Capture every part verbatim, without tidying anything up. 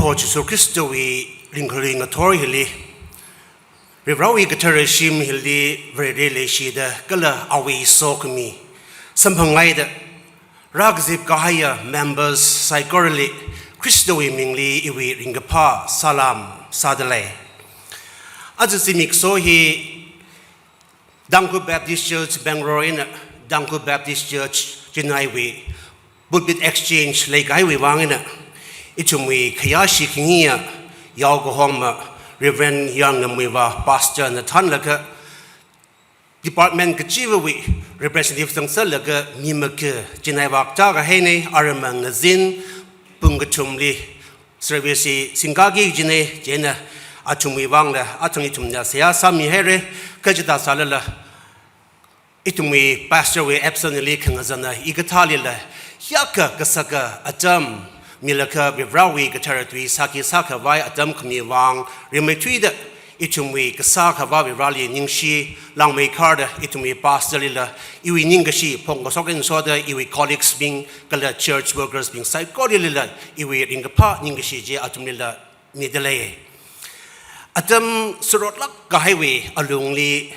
Proho Jesu Khristawui ringkhalui ngathor hili, Varivarāwui kathara shim hili Vare leishida kala awui sokhami samphanghaida rākazip kahaiya members saikorali Khristawui mingli iwui ringkaphā salam sādalei. Aja zimiksho hi Tangkhul Baptist Church Bangalore eina Tangkhul Baptist Church Chennai wui pulpit exchange leikahaiwui vang eina ithumwui khayāshi khangayi yaokahoma Reverend Yarngamwui vā pastor na thānlaga department kachivawui representative zangsālaga mi maka Chennai vā kachā kahaina, aramma ngazin pung kathumli service hi singkaki kajina, chieina athumwui vangla athang ithumna seihā sāmihaira, kha chithā sālala ithumwui pastor wui absence li khangazana hikathālila hiyākha kasaka atam milaga Varivarāwui kathara tui sāki sākhavai atam khami vang rimeithuida ithumwui kasā Akhava Varivarāli ningshi langmeikharda ithumwui pastor lila iwui ningkashi phongkashok eina soda iwui colleagues bing kala church workers bing saikoralila iwui ringkaphā ningkashi chi athumlila midalei. Atam sarotlāk kahaiwui alungli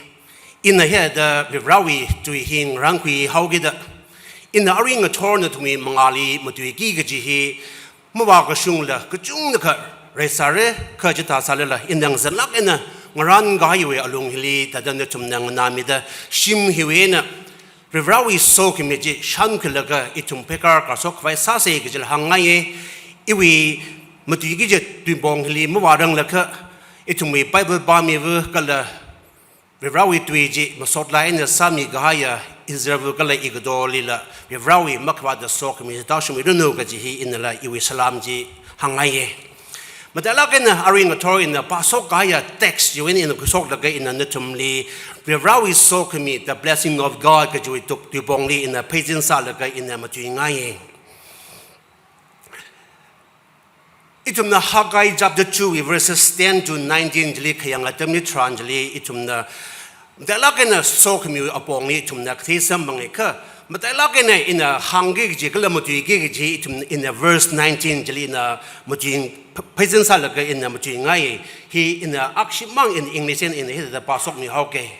ina hithāda Varivarāwui tui hi ngarānkhui haokida, ina arui ngathor nathumwui mangāli matuiki kaji hi mavākashungla kachungkha reisāra, kha chithā sālala ina ngazanlāk eina ngarān kahaiwui alung hili thāda nathumna nganāmida shim hiwui eina Varivarāwui sokhami chi shānkhuilaga ithum pheikar kashok khavai sāsa kajila hāngngaiya. Iwui matuiki kaji tuipong hili mavāranglakha ithumwui Bible pāmiva kala Varivarāwui tui chi masot laa eina sāmi kahaiya Israelva kala Ecuador lila Varivarāwui makhavāta sokhami tāshungmiranu kaji hi inala iwui salam chi hāngngaiya. Matailāk eina arui ngathor ina pāshok kahaiya text chiwui eina ina khuishoklaga ina nathumli Varivarāwui sokhami, the blessing of God kajiwui tuk tuipongli ina pheisin sālaga ina matuingaiya. Ithumna Haggai chapter two wui verses ten to nineteen chili khayang atam chitharan chili ithumna matailāk eina sokhamiwui apongli ithumna kathei samphanga, kha matailāk eina ina hāngki kaji kala matuiki kaji ithum ina verse nineteen chili ina matuing pheisin sālaga ina matuingaiya. Hi ina akhashimang in English eina ina hithāda pāshokmihaoka.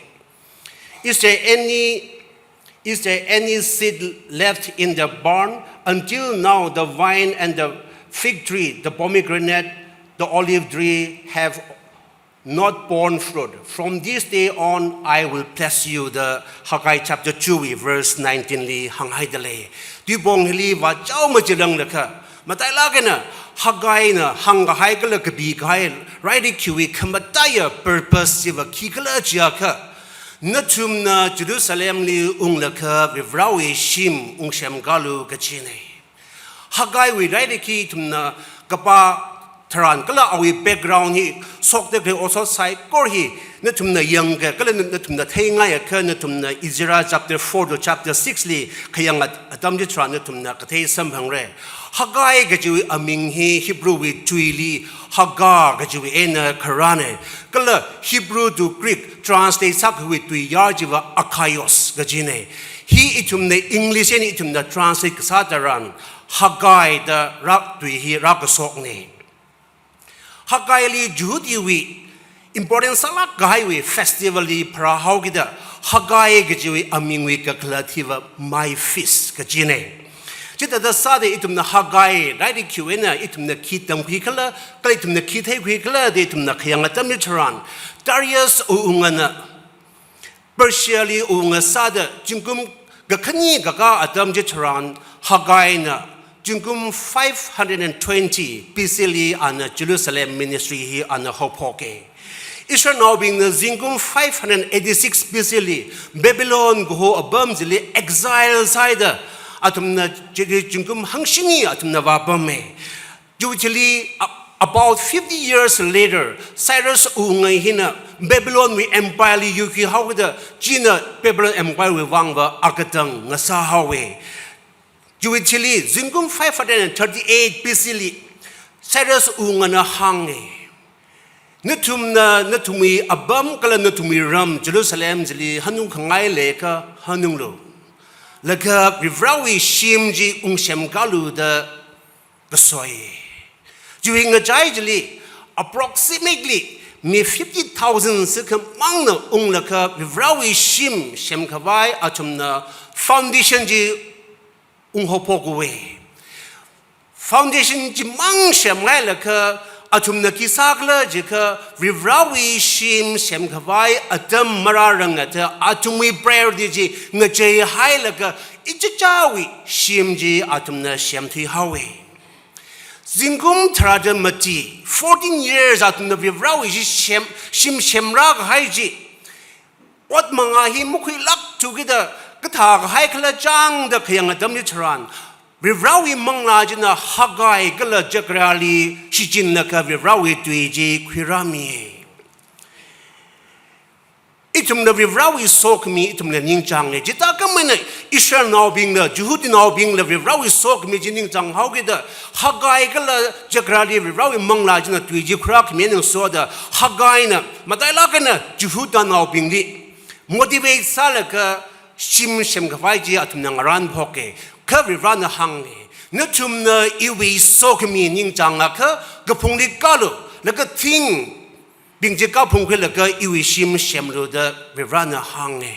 Is there any, is there any seed left in the barn? Until now, the vine and the fig tree, the pomegranate, the olive tree have not borne fruit. From this day on, I will bless you. The Haggai chapter two verse nineteen li hānghaidalei. Tuipong hili vāchao machiranglakha, matailāk eina Haggaina hāngkahai kala kapikahai rairikhiwui khamataiya purpose chiva khikhala jiakha, nathumna Jerusalemli unglaga Varivarāwui shim ungsemkalu kajina. Haggaiwui rairikhi ithumna kapā tharan kala awui background hi shokda khalei otshot saikora hi nathumna yangakha kala nathumna theingaiyakha nathumna Ezra chapter four to chapter six li khayang at-, atam chitharan nathumna kathei samphangra. Haggai kajiwui aming hi Hebrewwui tuili Hagar kajiwui eina kharāna. Kala Hebrew to Greek translate sākahaiwui tuiyār chiva Akhaios kajina. Hi ithumna English eina ithumna translate kasā tharan Haggai da rā tui hi rākashokna. Haggaili Jihudiwui important sālāk kahaiwui festival li pharāhaokida Haggai kajiwui amingwui kakhalat hiva Maifis kajina. Chithāda sāda ithumna Haggai rairikhiwui eina ithumna khi tamkhuikhala, kala ithumna khi theikhuikhala da ithumna khayang atam chitharan, Darius awungana Persiali awunga sāda zingkum kakhane kakā atam chitharan Haggaina zingkum five hundred and twenty B C li ana Jerusalem ministry hi ana haophoka. Israelnaobingna zingkum five hundred eighty-six B C li Babylon kaho apam chili exile sāhaida athumna chili zingkum hangshini athumna vāpama. Chiwui thili, a-, about fifty years later, Cyrus awunga hina Babylonwui empire li yuikhuihaokida, china Babylon empire wui vangva akatang ngasāhaowa. Chiwui thili, zingkum five hundred and thirty-eight B C li, Cyrus awungana hānga, nathumna nathumwui apam kala nathumwui ram Jerusalem chili hanung khangai leiakha hanunglu. Laga Varivarāwui shim chi ungsemkalu da kasoi. Chiwui ngachai chili, approximately mi fifty thousand sikhamangna unglaga Varivarawui shim semkhavai athumna foundation chi unghaophok uwe. Foundation chimang semhailaga athumna khi sākhala jiakha Varivarawui shim semkhavai atam marārangda athumwui priority chi ngacheihailaga ichichāwui shim chi athumna semthuihaowe. Zingkum tharāda mati, fourteen years athumna Varivarawui shim, shim semrākahai chi, ot manga hi makhuilākthu kida kathā kahai khala chāngda khayang atam chitharan, Varivarawui manglā china Haggai kala Zechariahli shichinlaga Varivarawui tui chi khuirāmi. Ithumna Varivarawui sokhami ithumla ningchānge. Chithākhameina Israelnaobingla, Jihudinaobingla Varivarawui sokhami chi ningchānghaokida, Haggai kala Zechariahli Varivarawui manglā china tui chi khuirākhami ngasoda, Haggaina matailāk eina Jihudinaobingli motivate sālaga shim semkhavai chi athumna ngarānphoke. Kha Varivarana hānge, nathumna iwui sokhami ningchāngakha kaphungli kālu, laga thing bing chi kaphungkhuilaga iwui shim semlu da Varivarana hānge.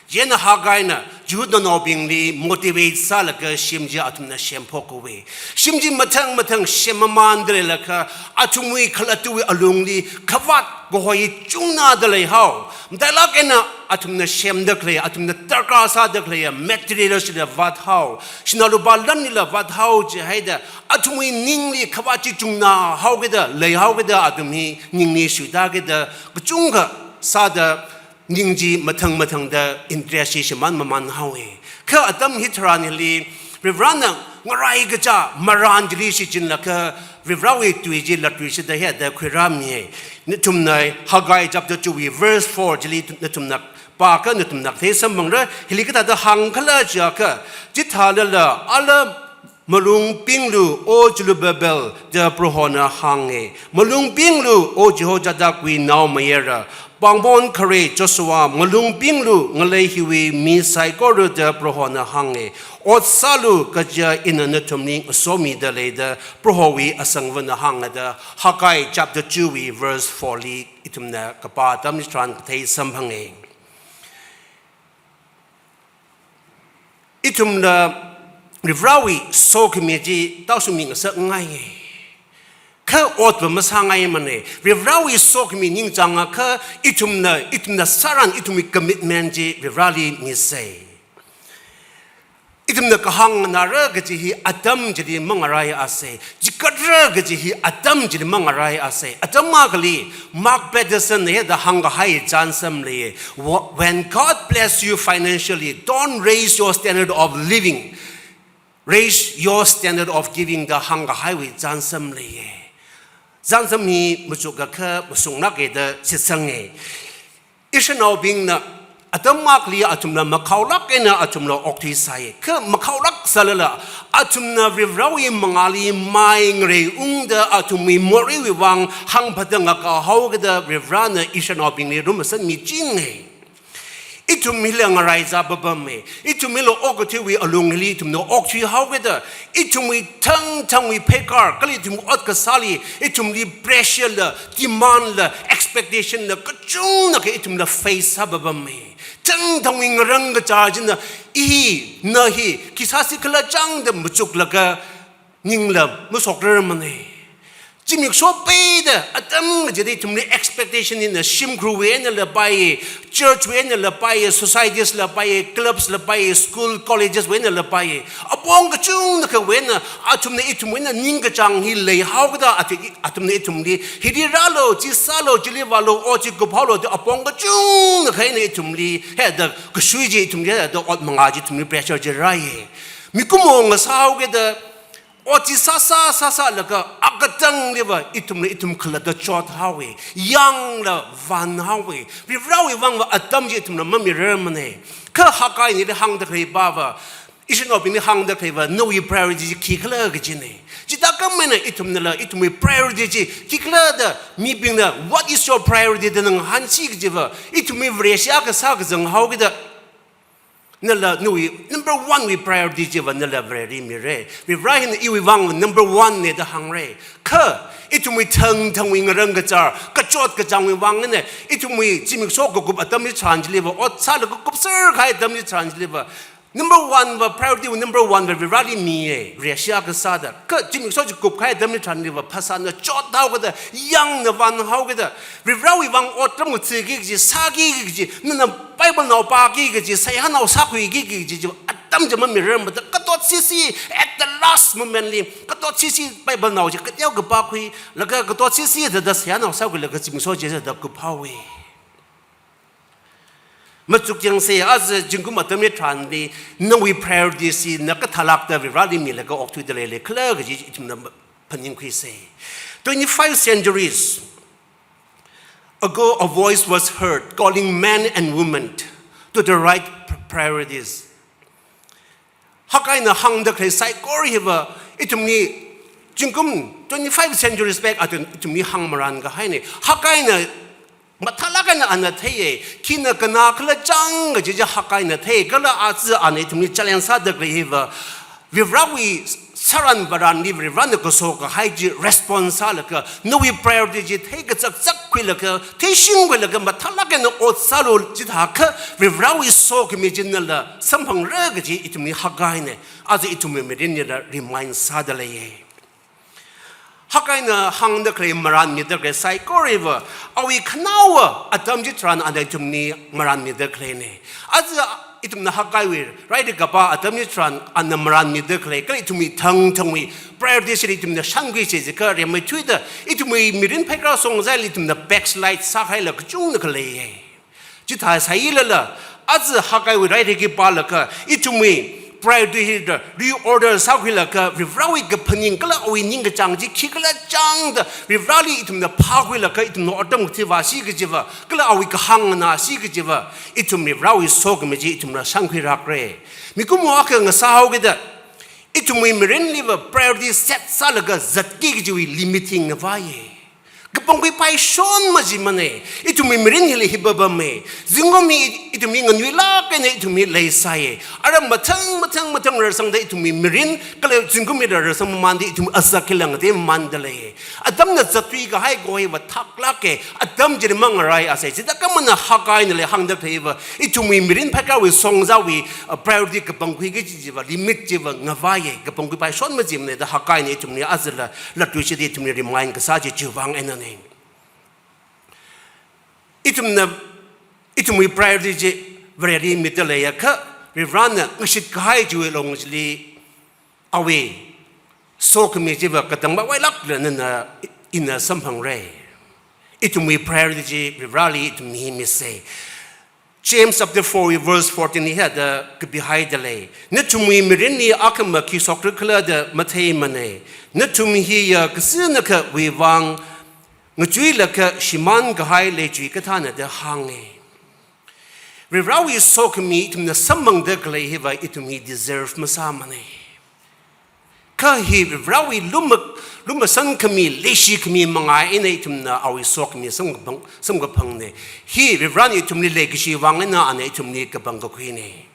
Chieina Haggaina Jihudinaobingli motivate sālaga shim chi athumna semphok uwe. Shim chi mathang mathang semmamānda leilakha athumwui khalattawui alungli khavāt kahoi chungnada leihao. Matailāk eina athumna semda khalei, athumna darkar sāda khaleiya materials chila vāthao, sinā lupā lanlila vāthao jihaida, athumwui ningli khavāt chi chungnahaokida, leihaokida, athum hi ningli shuitākida, kachungkha sāda, ning chi mathang mathangda interest chi shimān mamānhaowe. Kha atam hitharan hili, Varivarana ngaraikacha marān chili shichinlaga Varivarawui tui chi latluishitda hithāda khuirāmiye. Nathumna Haggai chapter two wui verse four chili nathumna pākha nathumna kathei samphangra, hili kathāda hāngkhala jiakha, chithālala ala malung pinglu, O Zerubbabel, da Prohona hānge. Malung pinglu, O Jehozadak wui naomayara, pāngpon khare Joshua, malung pinglu, ngalei hiwui mi saikora da Prohona hānge. Ot sālu, kaja ina nathumli ngasomida lei da Prohowui asangvana hānga da Haggai chapter two wui verse four li ithumna kapā atam chitharan kathei samphange. Ithumna Varivarawui sokhami chi tāshungmi ngasakngaiye. Kha otva masāngaimane. Varivarawui sokhami ningchāngakha ithumna, ithumna sāran ithumwui commitment chi Varivarali misei. Ithumna kahāng nganāra kaji hi atam chili mangarai asei. Chikatra kaji hi atam chili mangarai asei. Atam akhali Mark Batterson na hithāda hāngkahai chānsam leiye. Wh-, when God bless you financially, don't raise your standard of living. Raise your standard of giving da hāngkahaiwui chānsam leiye. Chānsam hi machukkakha mashunglāke da shitsange. Israelnaobingna atam akhali athumla makhaolāk eina athumla okthuisai. Kha makhaolāk sālala athumna Varivarawui mangāli mai ngareiungda athumwui moreiwui vang hāngphāda ngakahaokida Varivarana Israelnaobingli rumsangmi chinge. Ithum hila ngaraizā papame. Ithum hila okathuiwui alungli ithumna okthuihaokida, ithumwui thangthangwui pheikar, kala ithumwui ot kasāli, ithumli pressure la, demand la, expectation la, kachungna kha ithumla face sāpapame. Thangthangwui ngarang kachā china, i hi, na hi, khi sāsi khala chāngda machuklaga, ningla mashokrarmane. Zimiksho peida, atam kachida ithumli expectation eina shimkhurwui einala paiye, church wui einala paiye, societies la paiye, clubs la paiye, school, colleges wui einala paiye. Apong kachungna khawui eina, athumna ithumwui eina ningkachāng hi leihaokida, athi-, athumna ithumli, hili rālu, chi sālu, chili vālu, ot chi kuphaolu, da apong kachungna kha eina ithumli, hithāda kasui chi ithumli, hithāda ot mangā chi ithumli pressure chi rāye. Mikumo ngasāhaokida, ot chi sāsā, sāsālaga, akatangliva ithumla ithum khalatta chothaowe, yangla vānhaowe, Varivarawui vangva atam chi ithumla mamirarmane. Kha Haggai nili hāngda khalei pava, Israelnaobingli hāngda khaleiva, nawui priority chi khikhala kajine. Chithākhameina ithumnala, ithumwui priority chi khikhala da, mibingna, "What is your priority?" da ngahānsi kajiva, ithumwui Vareshi akha sākazang haokida, Nala nawui number one wui priority chiva nala Vareli mira. Varena iwui vang number one na da hāngra. Kha, ithumwui thangthangwui ngarang kachar, kachot kachāngwui vang eina, ithumwui zimiksho kakup atam chitharan chiliva, ot sālaga kupser kahai atam chitharan chiliva, number one va, priority wui number one va Vareli miya, Russia kasā da. Kha zimiksho chi kup kahai atam chitharan chiliva, phasāna chot haokida, yangna vān haokida, Varewui vang otram ngathāki kaji, sāki kaji, nana Bible nao pāki kaji, seihānao sākhuiki kaji, chi atam chi mamirarmada, katotsisi, at the last moment li, katotsisi Bible nao chi kateokha pākhuilaga, katotsisi thāda seihānao sākhuilaga zimiksho chi thāda kup haowa. Machuk yangsa, aja zingkum atam chitharanli, nawui priority chi na kathālākda Vareli milaga okthuida leili khala kaji ithumna phaningkhuisa. Twenty-five centuries ago, a voice was heard calling men and women to the right p-, priorities. Haggaina hāngda khalei saikora hiva, ithumli zingkum twenty-five centuries back athum, ithumli hāngmaran kahaina. Haggaina mathālāk eina ana theiya, khina kanā khala chang kaji chi Haggaina thei, kala aja ana ithumli challenge sāda khalei hiva, Varewui sāran varanli Varena kaso kahai chi response sālaga, nawui priority chi theikazak zakkhuilaga, theishingkhuilaga, mathālāk eina ot sālu chithākha, Varewui sokhami chi nala samphangra kaji ithumli Haggaina, aja ithumwui mirinlila remind sāda leiya. Haggaina hāngda khalei, maranmida khalei saikora hiva, awui khanaowa atam chitharan ana ithumli maranmida khaleina. Aja ithumna Haggaiwui raida kapā atam chitharan ana maranmida khalei, kala ithumwui thangthangwui priority chi ithumna shānkhuisa jiakha, rimeithuida ithumwui mirin pheikar shongzaili ithumna backslide sākahaila kachungkha leiya. Chithā sāilala, aja Haggaiwui raida khi pālaga, ithumwui priority hi da reorder sākhuilaga, Varewui kaphaning kala awui ningkachāng chi khikhala chang da, Vareli ithumna phākhuilaga, ithumna otram ngathā vāsi kajiva, kala awui kahāng nganāsi kajiva, ithum Varewui sokhami chi ithumna shānkhuirakra. Mikumo akha ngasā haokida, ithumwui mirinliva priority set sālaga zatki kajiwui limiting ngavaiya. Kapangkhui paishon majimana, ithumwui mirin hili hi papama. Zingkum hi ithumwui nganuilāk eina ithumwui leisai. Aram mathang, mathang, mathang rarsangda ithumwui mirin, kala zingkum hi rarsang mamanda ithum azak hila ngatei mamanda lei. Atamna zatthui kahai kaho hiva thaklāka, atam chili mangarai asai. Chithākha mana Haggainala hāngda khaleiva, ithumwui mirin pheikarwui shongzawui, uh, priority kapangkhui kaji chiva, limit chiva ngavaiya, kapangkhui paishon majimana da Haggaina ithumli ajala latluishida ithumli remind kasā chi chiwui vang einana. Ithumna, ithumwui priority chi Vareli mida leiakha, Varena ngashit kahai chiwui alung chili awui sokhami chiva katang mavailākla nana ina samphangra. Ithumwui priority chi Vareli ithum hi misa. James chapter four verse fourteen li hithāda kapihaida lei. Nathumwui mirinli akhama khi shokra khala da matheimana. Nathum hiya kasāna akhawui vang ngachuilaga shimān kahai leichui kathāna da hānga. Varewui sokhami ithumna samphangda khalei hiva ithum hi deserve masāmana. Kha hi Varewui luma, lumashan khami, leishi khami manga eina ithumna awui sokhami samkaphang, samkaphangna. Hi Varena ithumli leikashi vang eina ana ithumli kapangkakhuina.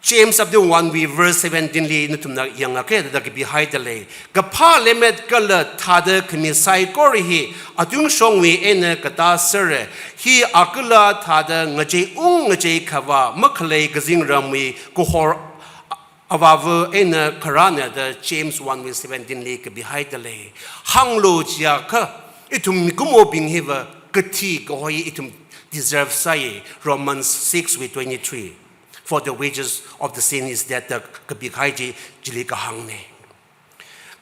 James chapter one wui verse seventeen li nathumna yangakha da kapihaida lei. Kaphā lemmet kala thāda khami saikora hi atungshongwui eina katā sera. Hi akhala thāda ngacheiung ngachei khavā makhalei kazingramwui kahor avāva eina kharāna da James one wui seventeen li kapihaida lei. Hānglu jiakha, ithum mikumobing hiva kathi kaho hi ithum deserve sāya, Romans six wui twenty-three. For the wages of the sin is death da kapikahai chi chili kahāngna.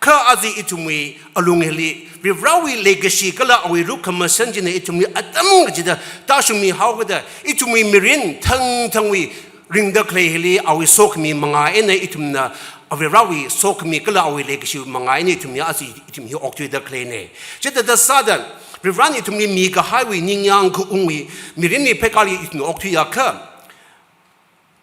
Kha aja ithumwui alung hili, Varewui leikashi kala awui lukhamashan china ithumli atam kachida tāshungmi haokida, ithumwui mirin thangthangwui ringda khalei hili awui sokhami manga eina ithumna, Varewui sokhami kala awui leikashi manga eina ithumna aja ithum hi okthuida khaleina. Chithāda sāda, Varena ithumli mikahaiwui ningyāng kaungwui mirinli pheikarli ithum okthuiakha,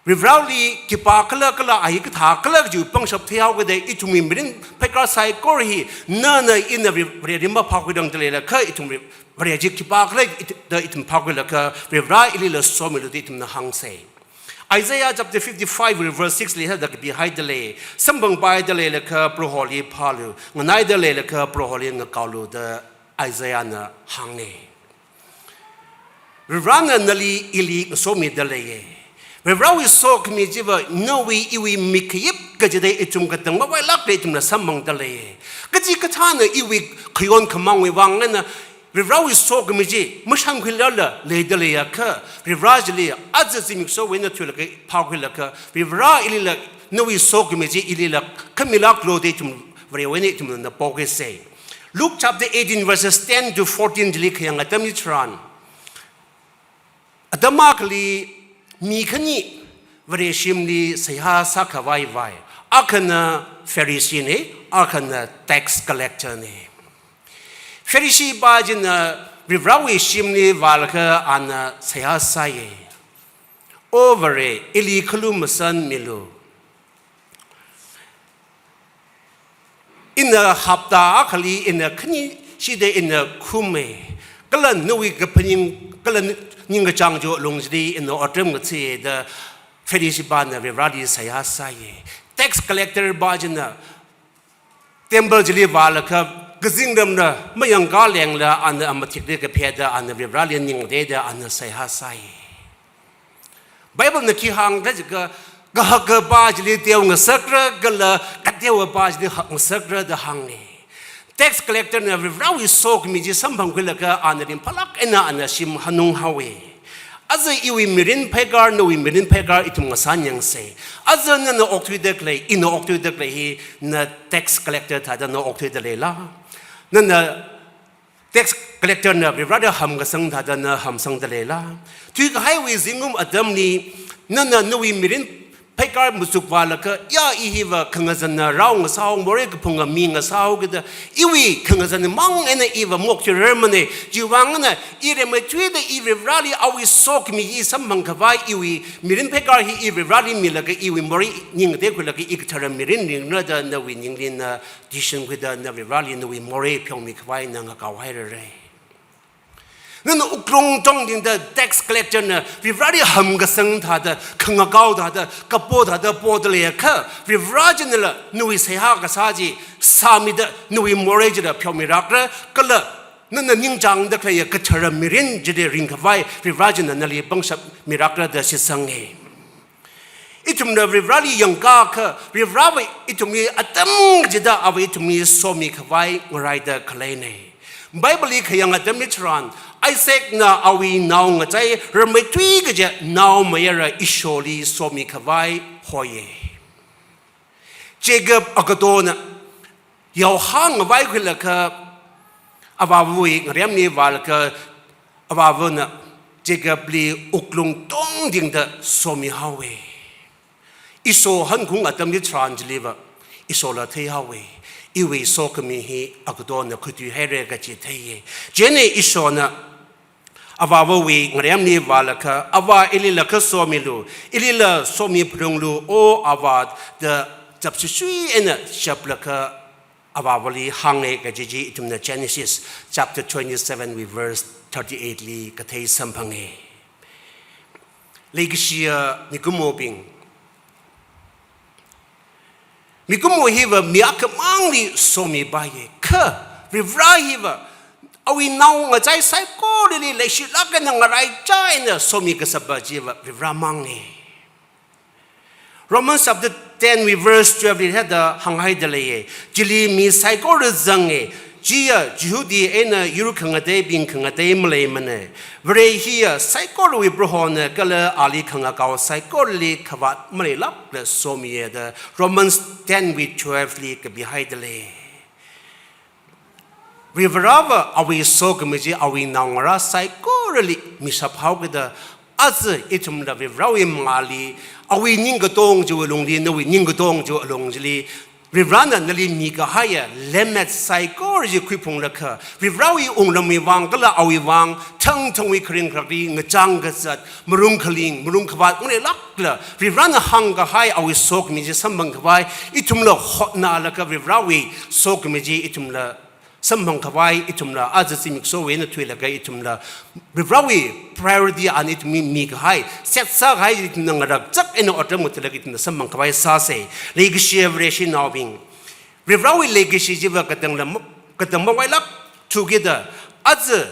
Vareli khipākhala kala a hi kathākhala kaji pangshap theihaokida ithumwui mirin pheikar saikora hi nana ina Vare, Vareli maphākhuirangda leilakha ithum Vare, Vare chi khipākhala it-, da ithum phākhuilaga Vare ilila somilu da ithumna hāngsa. Isaiah chapter fifty-five verse six li hithāda kapihaida lei. Samphangpaida leilakha Proholi phālu, nganaida leilakha Proholi ngakaolu da Isaiahna hānge. Varivarana nali ili ngasomida leiye. Varivarawui sokhami chiva nawui iwui mik khayip kachida ithum katang mavailākla ithumna samphangda leiye. Kachikathāna iwui khayon khamangwui vang eina Varivarawui sokhami chi mashankhuilala leida leiakha, Varivara chili aja zimikshowui eina thuilaga phākhuilaga, Varivara ilila nawui sokhami chi ilila khamilāklu da ithum Varewui eina ithumna pokhuise. Luke chapter eighteen verses ten to fourteen chili khayang atam hitharan, atam akhali mi khani Vare shimli seihā sākhavai vai. Akhana Pharisee ne, akhana tax collector ne. Pharisee pa china Varivarawui shimli vālaga ana seihā sāye. O Vare, ili khalu masanmilu. Ina hapta akhali ina khani shida ina khume. Kala nawui kaphaning, kala ningkachāng chi alung chili ina otram ngathāye da Pharisee pana Varivarali seihā sāye. Tax collector pa china temple chili vālaga kazingramna mayangkā lengla ana amathikli kapheda ana Varivarali ningde da ana seihā sāye. Bible na khi hāng da jiakha, kahaka pa chili teo ngasakra, kala kateowa pa chili hak ngasakra da hānge. Tax collector na Varivarawui sokhami chi samphangkhuilaga ana ringphālāk eina ana shim hanung haowe. Aja iwui mirin pheikar, nawui mirin pheikar ithum ngasān yangse. Aja nana okthuida khalei, ina okthuida khalei hi na tax collector thāda na okthuida leila? Nana tax collector na Varivarada hamkasang thāda na hamsangda leila? Thuikahaiwui zingkum atamli nana nawui mirin pheikar machuk vālaga, ya i hiva khangazanna rao ngasāhao, morei kaphunga mi ngasāhao kida, iwui khangazanmang eina iva maokthuirarmane, chiwui vang eina i rimeithuida i Varivarali awui sokhami hi samphangkhavai, iwui mirin pheikar hi i Varivarali milaga iwui morei ning ngateikhuilaga i kathara mirin ringra da nawui ningli na decision khuida na Varivarali nawui morei pheomikhavai na ngakaohairare. Nana wuklung tongdingda tax collector na Varivarali hamkasang thāda, khangakao thāda, kapo thāda poda leiakha, Varivara chinala nawui seihā kasā chi sāmida nawui morei chila pheomirakra, kala nana ningchāngda khaleiya kathara mirin chili ringkhavai Varivara china nali pangshap mirakra da shitsange. Ithumna Varivarali yangkakha, Varivarava ithumli atam kachida ava ithumli somikhavai ngaraida khaleine. Bible li khayang atam hitharan, Isaac na awui nao ngachai rimeithui kaja nao mayara Isholi somikhavai hoiye. Jacob agatona yaohā ngavaikhuilaga, avāvawui ngaremli vālaga, avāvana Jacobli wuklung tongdingda somihaowe. Esau hankhung atam hitharan chiliva, Esau la theihaowe. Iwui sokhami hi agatona khuithuihaire kaji theiye. Chieina Esauna avāvawui ngaremli vālaga, avā, ilila kha somilu, ilila somi phalunglu, o avā, da chapshishui eina chaplaga avāvali hānge kaji chi ithumna Genesis chapter twenty-seven wui verse thirty-eight li kathei samphange. Leikashiya mikumobing, mikumo hiva mi akhamangli somipaiye, kha Varivara hiva awui nao ngachai saikorali leishilāk eina ngaraichā eina somi kasāpa chiva Varivara mangne. Romans chapter ten wui verse twelve li hithāda hānghaida leiye. Chili mi saikora zange, chiya Jihudi eina yur khangateibing khangatei maleimane. Vare hiya saikorawui Prohone kala ali khangakao saikorali khavāt maleilākla somiye da Romans ten wui twelve li kapihaida lei. Varivarava awui sokhami chi awui naongarā saikorali mishap haokida, aja ithumla Varivarawui mangāli, awui ningkatong chiwui lungli, nawui ningkatong chiwui alung chili, Varivarana nali mikahaiya lemmet saikora chi khuiphunglaga, Varivarawui wungramwui vang kala awui vang thangthangwui kharing kharakli ngachang kazat, marung khaling, marung khavāt maleilākla, Varivarana hāngkahai awui sokhami chi samphangkhavai, ithumla hotnalaga Varivarawui sokhami chi ithumla samphang khavai ithumla, aja zimiksowui eina thuilaga ithumla, Varivarāwui priority ana ithumli mikahai, set sākahai ithumna ngarakchak eina otram ngathalaga ithumna samphang khavai sāsa. Leikashiya Vareshinaobing, Varivarāwui leikashi chiva katangla ma-, katang mavailāk thukida, aja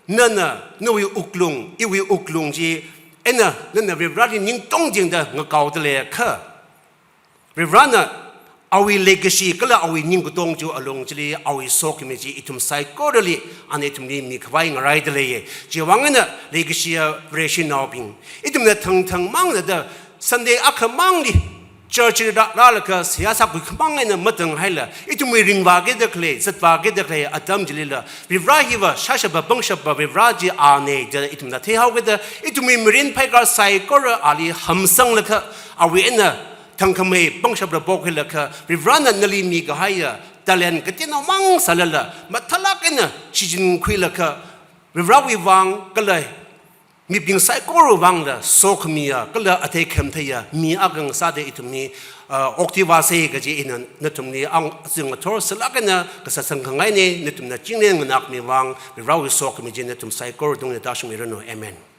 nana nawui wuklung, iwui wuklung chi eina nana Varivarāli ning tongchingda ngakaoda leiakha, Varivarāna awui leikashi kala awui ningkatong chi alung chili awui sokhami chi ithum saikorali ana ithumli mikhavai ngaraida leiya. Chiwui vang eina leikashiya Vareshinaobing, ithumna thangthang mangda Sunday akhamangli church li rā, rālaga seihā sākhui khamang eina matang haila, ithumwui ringvākida khalei, zatvākida khalei atam chilila, Varivarā hiva shāshappa pangshappa Varivarā chi ana da ithumna theihaokida, ithumwui mirin pheikar saikora ali hamsanglaga, awui eina thangkhamei pangshapra pok hailaga, Varivarāna nali mikahaiya talent kateonao mang sālala, mathālāk eina shichinkhuilaga, Varivarāwui vang kala mibing saikorawui vangla sokhamiya kala athei khamatheiya mi akha ngasāda ithumli, ah, okthuivāsa kaji ina nathumli ang-, azing ngathor sālāk eina kasā sangkhangaina. Nathumna chingri nganākhami vang Varivarāwui sokhami chi nathum saikora tungli tāshungmiranu. Amen.